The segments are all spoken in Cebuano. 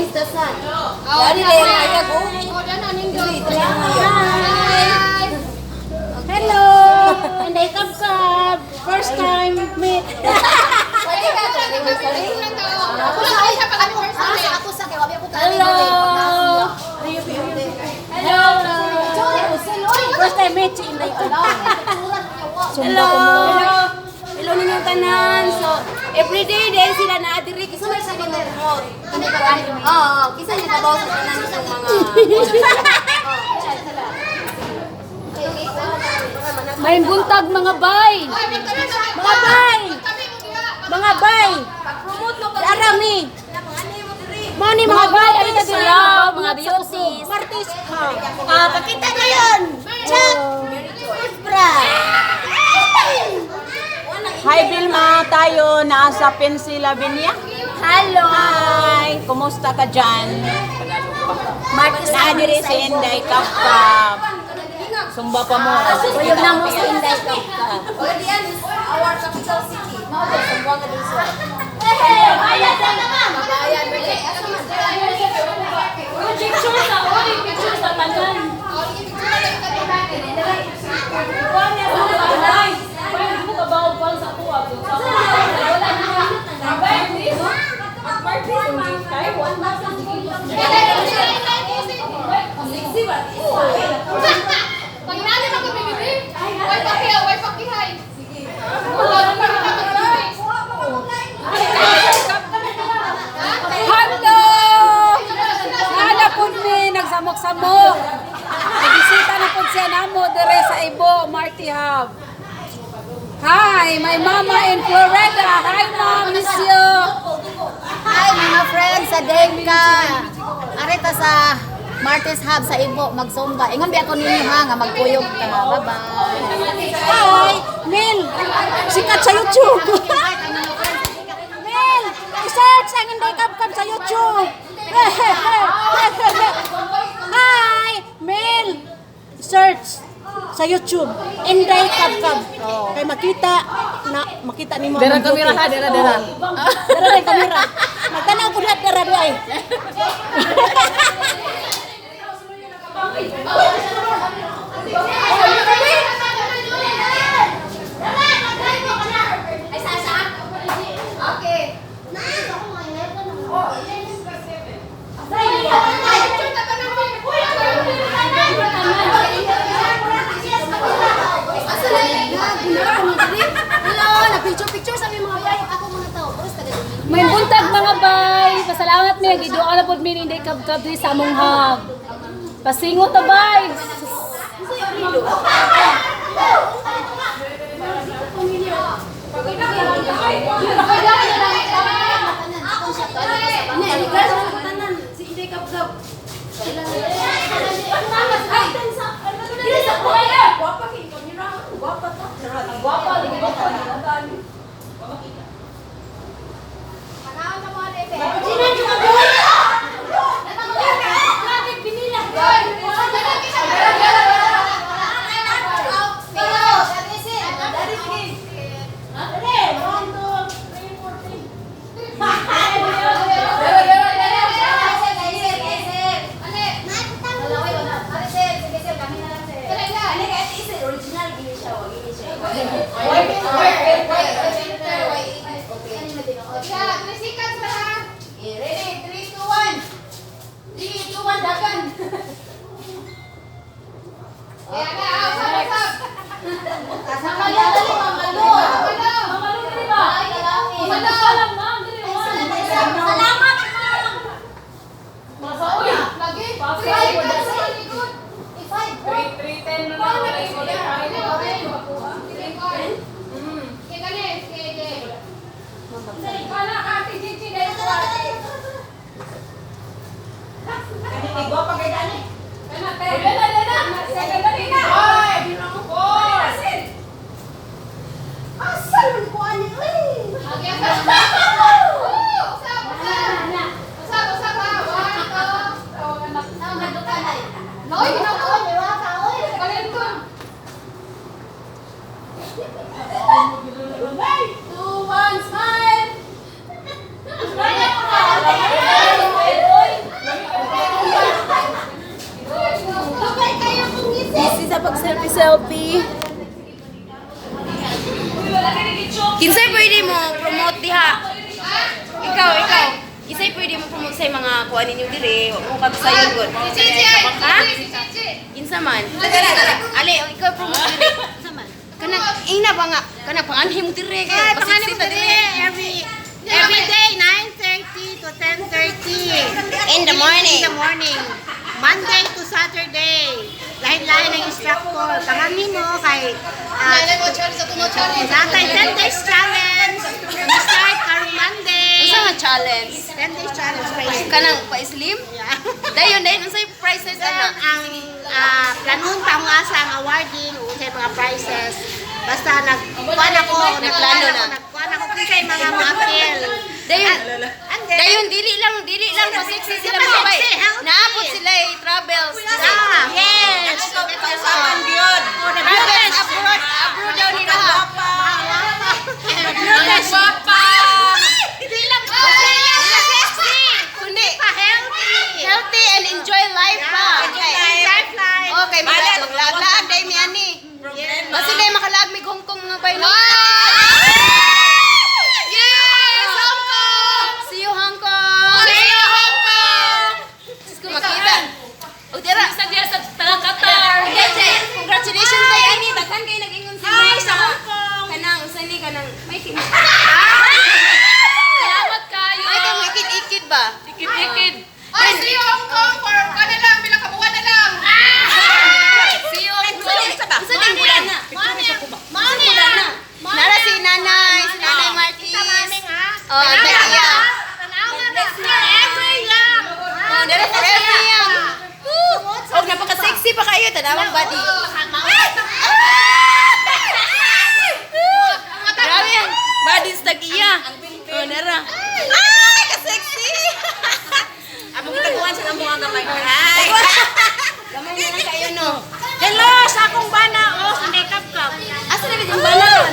Against the sun. Dari na yung ayag, oh. Hi! Hello! Inday Kabkab! First time meet. Pwede ka, Hello! Hello! First time meet si Inday Kabkab. Hello! Hello ninyong tanan. So, everyday din sila na diri kisa man sa promote. Oo, kisa niya kabaw sa tanan ng mga. May buntag, mga bay. Mga bay! Mga bay! Pag-promote mo pag Arami! Mao ni mga Mga bay, beauties ari ka diri, sa mga beauties. Martis ha. Ah, pakita na yun! Check! Bra! Hi Vilma, tayo nasa Pennsylvania. Hello! Hi, kumusta ka dyan? Martis. Naa diri si Inday Kapkap. Sumba pa mo. Uyog na mo si Inday Kapkap. Pagadian is our capital city. Mao daw Zamboanga del Sur. Kabayan, really. Asa man? Picture sa, oy, picture sa tanan. Hello! Nana pud mi nagsamok-samok. Nagbisita na pud siya namo dire sa Ibo, Marty Hub. Hi, my mama in Florida. Hi, Mom. Miss you. Hi mga friends sa Denka. Arita sa Martes Hub sa Ibo magsumba. Ingon bi ako ninyo ha nga magkuyog ta. Bye-bye. Hi, Mel. Sikat sa YouTube. Mel, i-search ang Inday Kabkab sa YouTube. Hi, Mel. Search sa YouTube Inday Kabkab. Kay makita na makita nimo ang Dara kamera ha, dara dara. Dara rin kamera. Magtanaw ko lahat dara di ay. Hello, na picture picture sa mga bay. Ako mga tao. Oras taga May buntag, mga bay. Pasalamat mi giduol na pud mi ni Inday Kabkab diri sa among hub. Pasingot ta, bay. Si Inday Kapkap. Ready, 3, 2, 1. 3, 2, 1, dagan. Mamalo diri ba? Mamalo ma'am diri ma'am. Salamat, ma'am. mga kuan ninyo dire, wa mo kabisayon gud. Ha? Kinsa man? Ali, ikaw promote dire. Kanang ina ba nga kanang panganhi mo dire kay Ay, pangalan mo pasiksi ta dire every day 9:30 to 10:30. In the morning. In the morning. Monday to Saturday. Lain-lain ang instructor. Pangalan mo kay natay 10 days challenge. Start karong Monday. Unsa nga challenge? 10 days challenge pa is. Kanang pa-slim? Yeah. Dayon dayon unsay prizes Then, ana? ang planon pa ang asa ang awarding unsay mga prizes. Basta nagkuan ako, Nagplano na. Nagkuan ako kinsay mga ma-appeal. Dayon And then, dayon dili lang pasiksi sila mga bay. Pasiksi, healthy. Naabot sila eh, travels. Ah, Yes. Kausapan gyud. Travels abroad, abroad daw nila ha. Guwapa. Hindi lang sexy. Kundi Pa-healthy. healthy and enjoy life pa. Enjoy life. Okay, maglaag day mi ani. Basta day makalaag mig Hong Kong mga bay. No? Yes! Hong Kong! See you Hong Kong. See you, Hong Kong! Diyos ko makita. O dira. Sa diya sa taga Qatar. Congratulations kay ani, daghan kay nag-ingon si May sa Hong Kong. Kanang usa ni kanang may kin. Salamat kayo. May kang ikid-ikid ba? Ikid-ikid. Ay, see you, Hong Kong! For ano lang, bilang kabuuan na lang! See you Hong Kong. Usa ding bulan na. Bulan na. Nara si Nanay Marquez. Oh, tagiya. Forever young. Oh, nara forever young. Woo! Og napaka-sexy pa kayo tanawang body. Grabe ang bodies tagiya. Oh, nara. Ay, ka-sexy. Among gitaguan sa among nga gamay. Hi. Gamay na lang kayo no. Hello sa akong bana oh, sa makeup cup. Asa na bitong balan?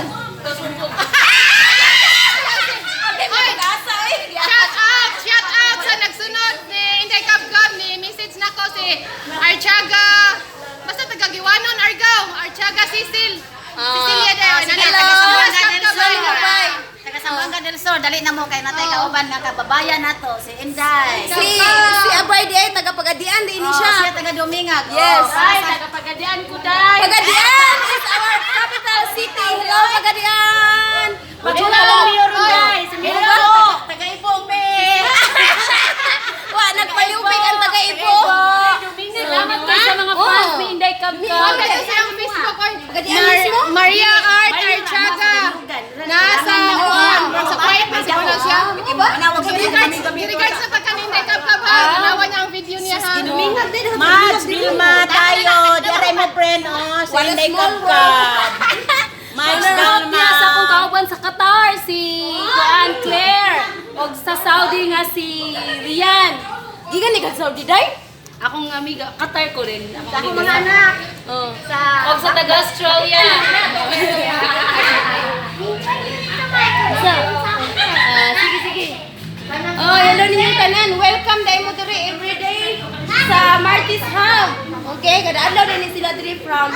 Shout out! Shout out sa nagsunod ni Inday Kabgab ni message nako si Archaga. Basta taga-Giwanon, Argao. Archaga Cecil. Cecilia daw. Ah, sige, Nanay. taga Sambuanga Yes, del Sur, Kabgab. bye. Taga Sambuanga del Sur, dali na mo kay natay kauban nga kababayan nato si Inday. Si Abay di ay taga Pagadian di ni Oh, siya. siya taga Dumingag. Yes. Oh, Ay, taga Pagadian ko day. Pagadian is our capital city. Hello Pagadian. Hello, Mayor Day. Si Mayor. Taga Ibo me. Wa nagpalupig ang taga Ibo. Salamat kayo sa mga fans ni Inday Kabkab. Okay, sa iyang Facebook. Oy. Pagadian mismo? Maria Art Archaga. Nasa Juan. Sa quiet na siguro siya. Regards na pagka ni Inday Kabgab ha. Tanawan niya ang video niya ha. Mads, Vilma, tayo. Diaray mo friend oh, sa Inday Kabkab. Mads, Shout out Vilma. niya sa akong kauban sa Qatar, si Kuan Claire. Og sa Saudi nga si Rian. Gikan ni kag Saudi day? Akong amiga, Qatar ko rin. Akong Sa akong amiga mga sa- anak. Oh. Sa Og sa taga Australia. Sa Ah, sige sige. Oh, hello ninyo tanan. Welcome dai mo diri every day sa Martis Hub. Okay, kada adlaw din ni sila diri from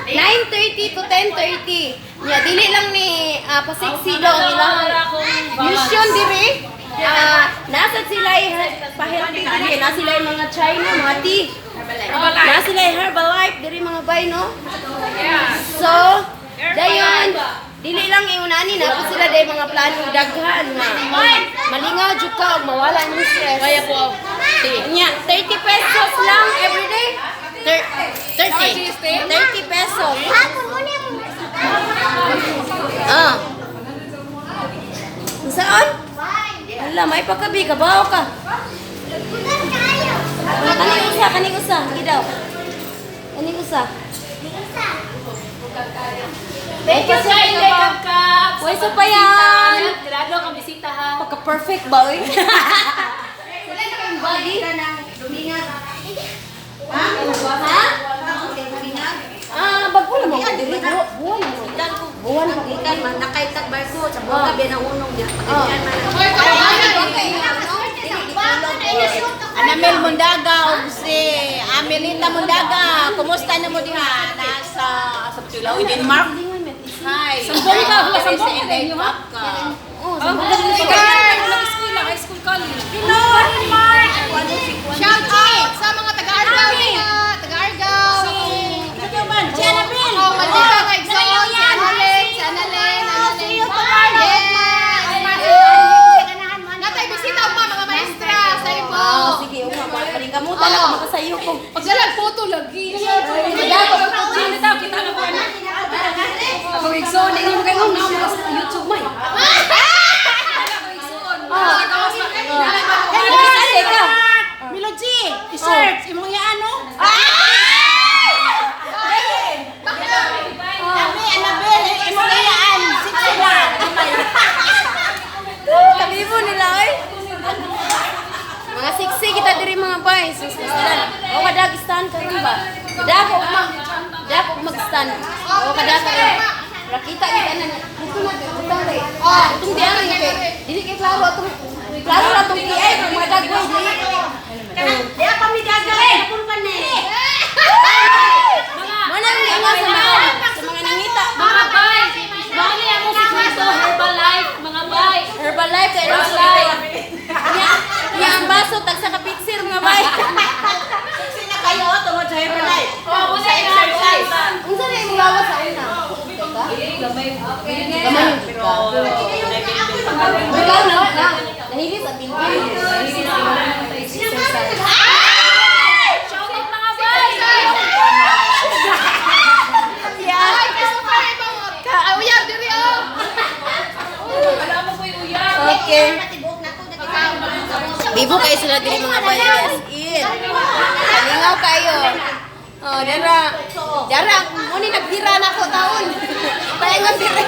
9:30 to 10:30. Nya dili lang ni pasexy daw ang ilang mission diri. Nasa sila pa-healthy diri, nasa sila mga China, mga tea. Nasa sila Herbalife diri mga bay no. So, dayon dili lang ingunani na po sila day mga plano daghan nga. Malingaw jud ka og mawala ni stress. Kaya po. Nya, 30 pesos lang every day. 30. 30 pesos. Ah. Saan? Hala, may pagkabi ka ba ka? Kaning usa, kaning usa, sige daw. Kaning usa. Thank you sa Inday Kabkab. Uy, so pa yan. Grabe akong bisita ha. Pagka-perfect ba, oy? Wala na kayong body? Ha? Ah, bago lang mo diri bro. Buwan mo. Buwan pa Ikan man nakaitag barko sa buka biya na unong niya. Oh. Anamel Mundaga og si Amelita Mundaga. Kumusta na mo diha? Nasa sa Tilaw, Denmark. Hi. Sambong ka, hala, sambong Sa ka Inday ninyo, ha? Kabkab. Oh, High school, high school. Hello, Mark. Shout out sa mga taga-Argao diha, taga-Argao. Ako maldita nga igsoon si Annalyn, si Annalyn, Annalyn. Yes. Natay bisita og mga maestra sa imo. Oh, sige, uma paningkamutan ako makasayo ko. Pagdalag photo lagi. Sino daw kita na po ano? Ako igsoon, ingon mo kayo na mo sa YouTube may. Hello, teka. Miloji, i-search imong iano. Ami Annabel, imong iyaan, sexy na. Kabibo nila oy. Mga siksi kita diri mga bay. Sus sila. O kadag stand karon ba? Dako og mag dako og mag-stand. O kadag karon. Rakita kita na. Dito na butang kay. Itong di ang kay. Dili kay klaro atong klaro ra tong PI kung madagway dili. Di pa mi dagat, pun pa ni. Mo na ang ingon sa mga nangita. Mga bay! Bali ang sikreto, Herbalife, mga bay! Herbalife kay Herbalife. Nya, nya ang baso tag sa kapitsir mga bay. Sexy na kayo tungod sa Herbalife. Oh, Sa exercise. Unsa na imong lawas sa una? Gamay. Gamay yung ka. Ikaw na, na. Nahilis at bilbil. Shout out mga bay! Ay, Christopher, ibang ay uyab diri oh. Alam mo ko yung uyab. Okay. Bibo kayo sila diri mga bay. As in. Kalingaw kayo. Oh, dara. Dara, mo ni nagbira na ako taon. Paingon diri.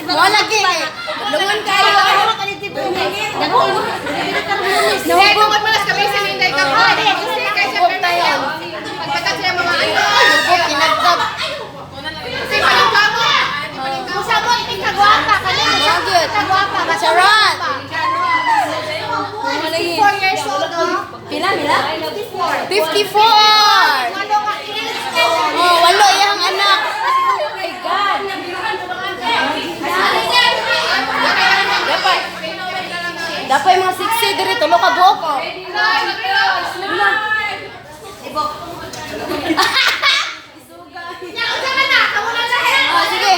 Mo lagi. Lungon kayo. Sige, tungod mo nas kami si Linday ka. Kasi kay siya tayo. Pagtakat siya mga ano. Lubog kinagkap. Kasi paningkamo. Musabot ni kagwapa kani. Mo gyud. Kagwapa ba? Charot. 54 years old oh. Pila mila? 54. Walo ka Oh, walo iyang anak. Dapat. Dapat mga 60 diri tulo ka buok. oh. Oh, sige.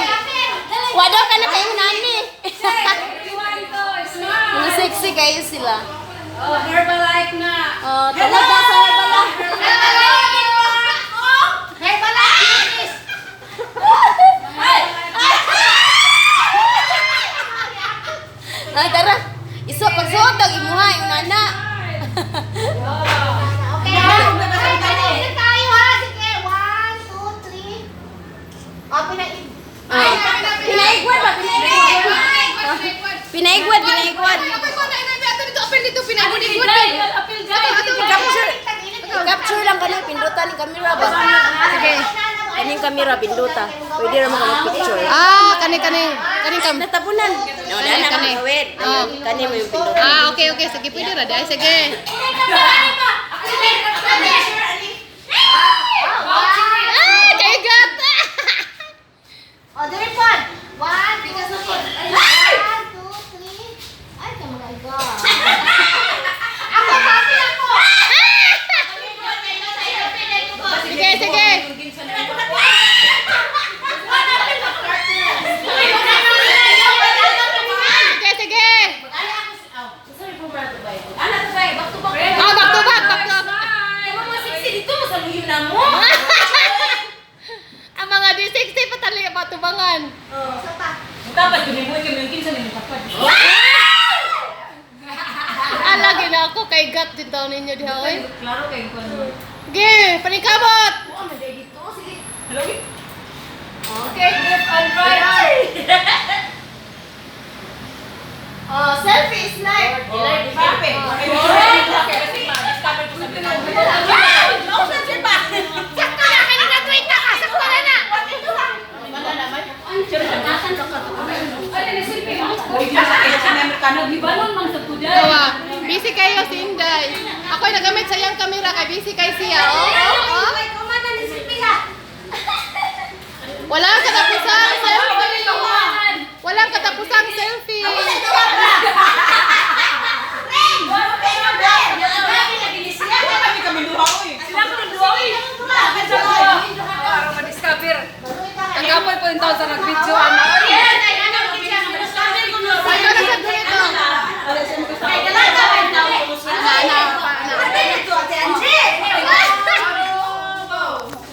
Wado ka na kayo nani. Mga sexy kayo sila. Oh, Herbalife na. Oh, tungod na sa Herbalife. Ay, tara. Iso, pagsuot ang imuha, yung nana. Okay. Ay, tayo ha. Sige, 1, 2, 3. Oh, pinaig. Ah. Pinaigwan ba? Pinaigwan. Pinaigwan, pinaigwan. Apil, apil, guys! Capture. Capture lang kani pindutan ni camera ba? Sige. Kaning camera pinduta. Pwede ra mo ka picture. Ah, kani kani kani kam. Natabunan. No, na na Kani. gawin. Oh. Kani mo yung pindutan. Ah, okay okay sige pwede ra dai sige. Ah, kay gat. Oh, diri po. 1, 2, 3. 1, 2, 3. Ay, my God. Ako, happy ako. Sige sige. Sige sige. Ah, back to back, back to back. Dito mo sa luyo na mo. Ang mga D60 patali patubangan. Dapat kumimuhin kami yung kinsa nila tapad. Ala gina ako kay gat din daw ninyo diha oy. Klaro kayo kung ano. Sige, paningkamot. Okay, left and right. Oh, selfie is life. Sakto na, kaya nag-graduate na ka. Sakto na na. Ay, nasilpi mo. Nagibalon man sa kuday. Tawa. Busy kayo si Inday. Ako'y nagamit sa iyang kamera kay busy kay siya. Oh, oh, oh. Walang katapusang selfie. Walang katapusang selfie. Yung taon sa nag-video, ana.